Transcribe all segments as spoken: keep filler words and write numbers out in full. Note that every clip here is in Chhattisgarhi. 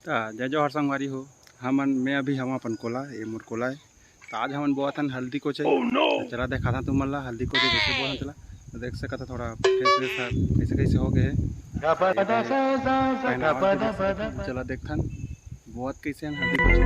त जय जोहार संगवारी हो, हमन, मैं अभी हवं अपन कोला, ये मोर कोला हे। त आज हमन बोथन हल्दी कोचई। Oh no! त चला देखाथन तुमन ला हल्दी कोचई कइसे बोथन तेला। त देख सकत ह थोड़ा face वेस ह कइसे कइसे हो गे हे। ये पहनावा भी देख सकत ह। चला देखथन बोत कइसे हन हल्दी कोचई।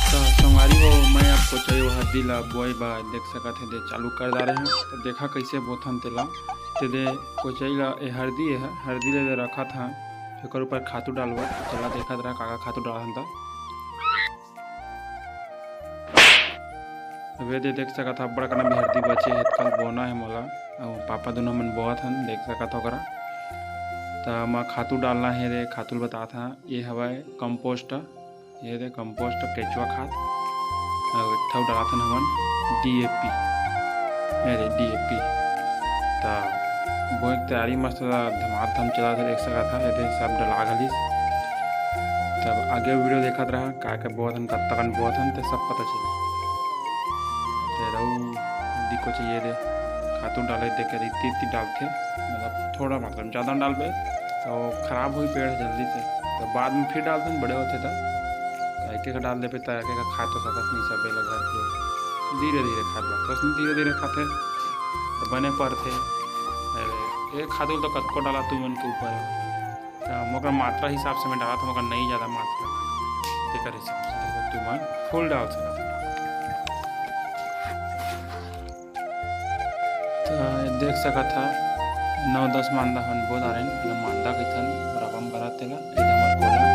त संगवारी हो, मैं अब कोचई अउ हरदी ला बोए बर देख सकत हे, दे चालू कर डारे हंव। त देखा कइसे बोथन तेला। ते दे कोचई ला, ए हरदी, ए ह-, हरदी ले दे रखत हंव, एकर ऊपर खातू डालबो। त चला देखत रहा का का खातू डालथन त। अब ये दे देख सकत ह, अब्बड़ कन अभी हरदी बचे हे, एतका ल बोना हे मोला। अउ पापा दूनों मन बोवत हन, देख सकत हो करा। त मैं खातू डालना हे रे, खातू ल बतात हंव। ये हवय compost, ये दे compost, केचुआ खाद। अउ एक ठा डालत हन हमन D A P, ये दे D A P। त बोए के तैयारी मस्त धमाधम चलत हे, देख सकत ह, ये दे सब डला घलिस। तब आगे video देखत रहा, का के बोथन, कतका कन बोथन, ते सब पता चली। ते रहू दिक्को चाहिए रे, खातू डाले देखे इतनी इतनी डालथे, मतलब थोड़ा, मतलब ज्यादा डालबे तो खराब होई पेड़ जल्दी से, तो बाद में फिर डालथन बड़े होथे त। एक एक डाल देबे त एक एक खा तो सकत नहीं सबे ल घर के, धीरे धीरे खाए लगथे, धीरे धीरे खाथे तो बने पड़थे। अरे, ये खातू तो कतको डाला तुमन के ऊपर, त मोकर मात्रा हिसाब से मैं डालत हंव, मोकर नहीं ज्यादा मात्रा, तेकर हिसाब से देखो, तुमन full डाल सकत हो। त देख सकत ह, नौ दस मांदा हमन बो डारेन, एला मांदा कहिथन, बराबर म करत तेला, एदे हमर कोला,